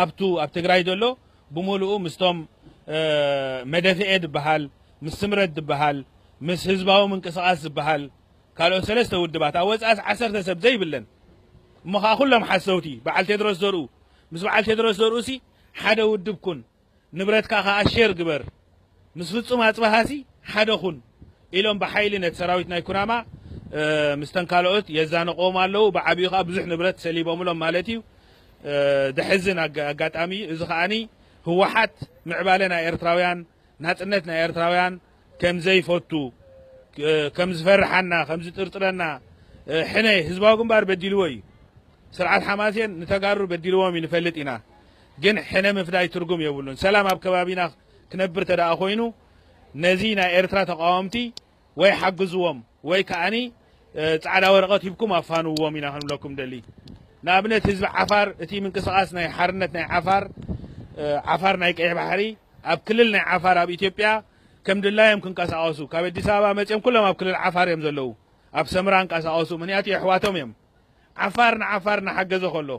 ሃብቱ ኣብ ትግራይ ዘሎ ብምሉኡ ምስቶም፣ እ፣ መደፍኤ ዝበሃል፣ ምስ ስምረት ዝበሃል፣ ምስ ህዝባዊ ምንቅስቓስ ዝበሃል፣ ካልኦት ሰለስተ ውድባት፣ ኣብ ወጻእስ ዓሰርተ ሰብ ዘይብለን። እሞ ኸኣ ኩሎም ሓሰውቲ፣ በዓል ቴድሮስ ዘርኡ፣ ምስ በዓል ቴድሮስ ዘርኡሲ ሓደ ውድብ ኩን፣ ንብረትካ ኸኣ ሼር ግበር። ምስ ፍጹም ኣጽብሃሲ ሓደ ኩን ኢሎም ብሓይሊ ነቲ ሰራዊት ናይ ኩናማ፣ እ፣ ምስተን ካልኦት የዛንቕዎም ኣለዉ። ብዓቢኡ ኸኣ ብዙሕ ንብረት ሰሊቦምሎም ማለት እዩ። እ፣ ደሕዝን ኣጋ-፣ ኣጋጣሚ እዩ። እዚ ኸኣኒ ህወሓት ምዕባለ ናይ ኤርትራውያን፣ ናጽነት ናይ ኤርትራውያን ከም ዘይፈቱ፣ እ፣ ከም ዝፈርሓና፣ ከም ዝጥርጥረና፣ እ፣ ሕነ ህዝባዊ ግንባር በዲልዎ እዩ። ስርዓት ሓማሴን ንተጋሩ በዲልዎም እዩ ንፈልጥ ኢና። ግን ሕነ ምፍዳይ ትርጉም የብሉን። ሰላም ኣብ ከባቢና ክነብር ተደኣ ኮይኑ፣ ነዚ ናይ ኤርትራ ተቃወምቲ ወይ ሓግዝዎም ወይ ከኣኒ፣ እ፣ ጻዕዳ ወረቐት ሂብኩም ኣፋንውዎም ኢና ክንብለኩም ደሊ። ንኣብነት ህዝቢ ዓፋር፣ እቲ ምንቅስቓስ ናይ ሓርነት ናይ ዓፋር፣ እ፣ ዓፋር ናይ ቀይሕ ባሕሪ፣ ኣብ ክልል ናይ ዓፋር ኣብ ኢትዮጵያ ከም ድላዮም ክንቀሳቐሱ፣ ካብ ኣዲስ ኣበባ መጺኦም ኩሎም ኣብ ክልል ዓፋር እዮም ዘለዉ። ኣብ ሰምራ እንቀሳቐሱ፣ ምኽንያቱ የሕዋቶም እዮም። ዓፋር ንዓፋር እናሓገዘ ከሎ፣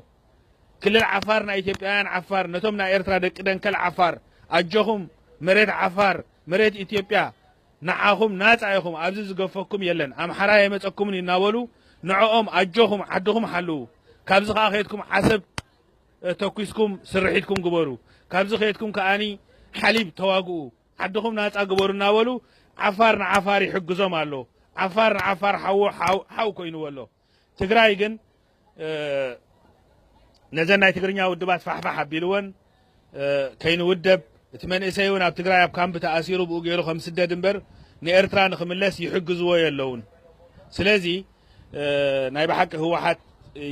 ክልል ዓፋር ናይ ኢትዮጵያውያን ዓፋር፣ ነቶም ናይ ኤርትራ ደቂ ደንከል ዓፋር፣ ኣጆኹም፣ መሬት ዓፋር፣ መሬት ኢትዮጵያ፣ ንዓኹም ናጻ ኢኹም፣ ኣብዚ ዝገፈኩም የለን፣ ኣምሓራ የመጸኩምን እዩ እናበሉ፣ ንዕኦም ኣጆኹም፣ ዓድኹም ሓልዉ፣ ካብዚ ከኣ ከይድኩም ዓሰብ፣ እ፣ ተኲስኩም ስርሒትኩም ግበሩ፣ ካብዚ ከይድኩም ከኣኒ ሓሊብ ተዋግኡ፣ ዓድኹም ናጻ ግበሩ እናበሉ፣ ዓፋር ንዓፋር ይሕግዞም ኣሎ። ዓፋር ንዓፋር ሓው፣ ሓው፣ ሓው ኮይንዎ ኣሎ። ትግራይ ግን፣ እ፣ ነዘን ናይ ትግርኛ ውድባት ፋሕፋሕ ኣቢልወን፣ እ፣ ከይንውደብ፣ እቲ መንእሰይ እውን ኣብ ትግራይ ኣብ ካምፕ ተኣሲሩ ብኡ ገይሩ ከም ስደድ እምበር ንኤርትራ ንኽምለስ ይሕግዝዎ የለውን። ስለዚ፣ እ፣ ናይ ብሓቂ ህወሓት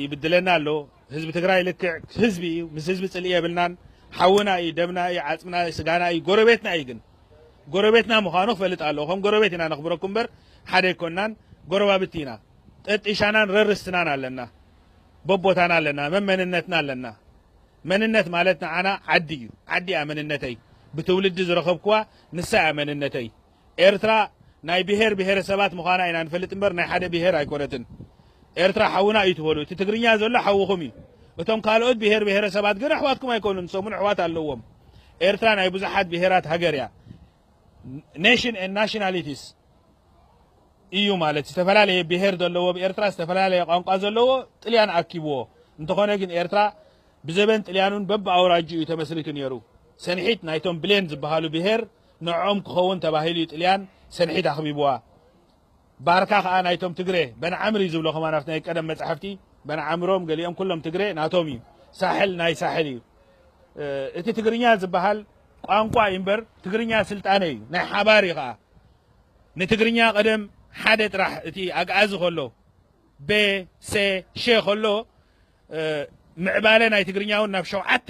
ይብድለና ኣሎ። ህዝቢ ትግራይ ልክዕ ህዝቢ እዩ። ምስ ህዝቢ ጽልኢ የብልናን። ሓውና እዩ፣ ደምና እዩ፣ ዓጽምና እዩ፣ ስጋና እዩ፣ ጎረቤትና እዩ። ግን ጎረቤትና ምዃኑ ክፈልጥ ኣለዎ። ከም ጎረቤት ኢና ነኽብረኩም እምበር ሓደ ኣይኮንናን፣ ጎረባብቲ ኢና። ጠጢሻናን ረርስትናን ኣለና። በቦታና ኣለና፣ መመንነትና ኣለና። መንነት ማለት ንዓና ዓዲ እዩ። ዓዲ እያ መንነተይ። ብትውልዲ ዝረኸብኩዋ ንሳ እያ መንነተይ። ኤርትራ ናይ ብሄር ብሄረሰባት ምዃና ኢና ንፈልጥ እምበር ናይ ሓደ ብሄር ኣይኮነትን። ኤርትራ ሓውና እዩ ትበሉ። እቲ ትግርኛ ዘሎ ሓውኹም እዩ። እቶም ካልኦት ብሄር ብሄረሰባት ግን ኣሕዋትኩም ኣይኮኑን፣ ንሶም እውን ኣሕዋት ኣለዎም። ኤርትራ ናይ ብዙሓት ብሄራት ሃገር እያ። Nation and nationalities እዩ ማለት ዝተፈላለየ ብሄር ዘለዎ፣ ኣብ ኤርትራ ዝተፈላለየ ቋንቋ ዘለዎ ጥልያን ኣኪብዎ። እንተኾነ ግን ኤርትራ ብዘበን ጥልያን እውን በብኣውራጅኡ እዩ ተመስሪቱ ነይሩ። ሰንሒት ናይቶም ብሌን ዝበሃሉ ብሄር ንዕኦም ክኸውን ተባሂሉ እዩ ጥልያን ሰንሒት ኣኽቢብዋ። ባርካ ከኣ ናይቶም ትግሬ፣ በንዓምር እዩ ዝብሎ ከማን ኣብቲ ናይ ቀደም መጻሕፍቲ፣ በንዓምሮም ገሊኦም ኩሎም ትግሬ ናቶም እዩ። ሳሕል ናይ ሳሕል እዩ። እ፣ እቲ ትግርኛ ዝበሃል ቋንቋ እዩ እምበር ትግርኛ ስልጣነ እዩ፣ ናይ ሓባር እዩ ከኣ። ንትግርኛ ቀደም ሓደ ጥራሕ እቲ ኣግኣዚ ከሎ፣ ቤ፣ ሴ፣ ሼ ከሎ፣ እ፣ ምዕባለ ናይ ትግርኛ እውን ናብ ሸውዓተ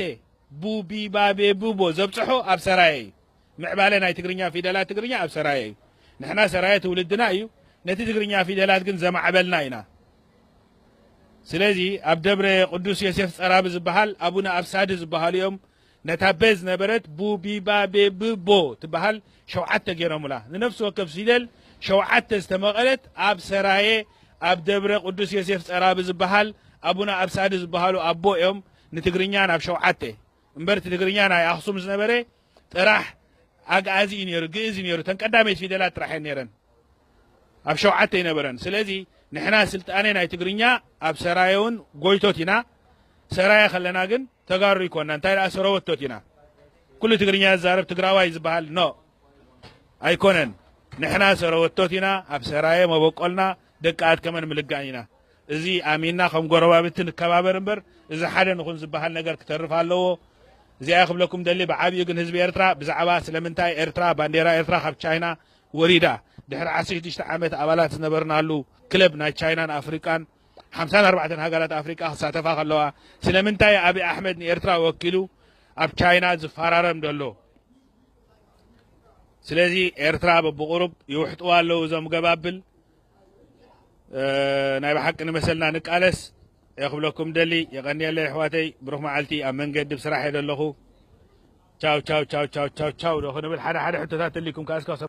ቡ፣ ቢ፣ ባ፣ ቤ፣ ብ፣ ቦ ዘብጽሖ ኣብ ሰራየ እዩ። ምዕባለ ናይ ትግርኛ፣ ፊደላት ትግርኛ ኣብ ሰራየ እዩ። ንሕና ሰራየ ትውልድና እዩ። ነቲ ትግርኛ ፊደላት ግን ዘማዕበልና ኢና። ስለዚ ኣብ ደብረ ቅዱስ ዮሴፍ ጸራቢ ዝበሃል ኣቡነ ኣብሳዲ ዝበሃሉ እዮም። ነታ ቤ ዝነበረት ቡ፣ ቢ፣ ባ፣ ቤ፣ ብ፣ ቦ ትበሃል ሸውዓተ ገይሮምላ። ንነፍሲ ወከፍ ፊደል ሸውዓተ ዝተመቐለት ኣብ ሰራየ ኣብ ደብረ ቅዱስ ዮሴፍ ጸራቢ ዝበሃል ኣቡነ ኣብሳዲ ዝበሃሉ ኣቦ እዮም ንትግርኛ ናብ ሸውዓተ። እምበር እቲ ትግርኛ ናይ ኣኽሱም ዝነበረ ጥራሕ ኣግኣዚ እዩ ነይሩ፣ ግእዝ እዩ ነይሩ። እተን ቀዳመይቲ ፊደላት ጥራሕ እየን ነይረን። ኣብ ሸውዓተ ኣይነበረን። ስለዚ ንሕና ስልጣኔ ናይ ትግርኛ ኣብ ሰራየ እውን ጎይቶት ኢና። ሰራየ ከለና ግን ተጋሩ ይኮና። እንታይ ደኣ ሰረወቶት ኢና። ኩሉ ትግርኛ ዝዛረብ ትግራዋይ ዝበሃል ኖ ኣይኮነን። ንሕና ሰረወቶት ኢና። ኣብ ሰራየ መበቆልና ደቂ ኣድከመን ምልጋን ኢና። እዚ ኣሚንና ከም ጎረባብቲ ንከባበር እምበር እዚ ሓደ ንኹን ዝበሃል ነገር ክተርፍ ኣለዎ። እዚኣ ክብለኩም ደሊ። ብዓቢኡ ግን ህዝቢ ኤርትራ ብዛዕባ ስለምንታይ ኤርትራ፣ ባንዴራ ኤርትራ ካብ ቻይና ወሪዳ፣ ድሕሪ ዓሰርተ ሽዱሽተ ዓመት ኣባላት ዝነበርናሉ ክለብ ናይ ቻይናን ኣፍሪቃን፣ ሓምሳን ኣርባዕተን ሃገራት ኣፍሪቃ ክሳተፋ ከለዋ፣ ስለምንታይ ኣብይ ኣሕመድ ንኤርትራ ወኪሉ ኣብ ቻይና ዝፈራረም ዘሎ? ስለዚ ኤርትራ በብቁሩብ ይውሕጥዋ ኣለዉ እዞም ገባብል። እ፣ ናይ ብሓቂ ንመሰልና ንቃለስ። እየ ክብለኩም ደሊ። የቐንየለይ ኣሕዋተይ፣ ብሩኽ መዓልቲ። ኣብ መንገዲ ብስራሕ እየ ዘለኹ። ቻው፣ ቻው፣ ቻው፣ ቻው፣ ቻው፣ ቻው ዶ ክንብል ሓደ ሓደ ሕቶታት ተልይኩም ከኣ እስከ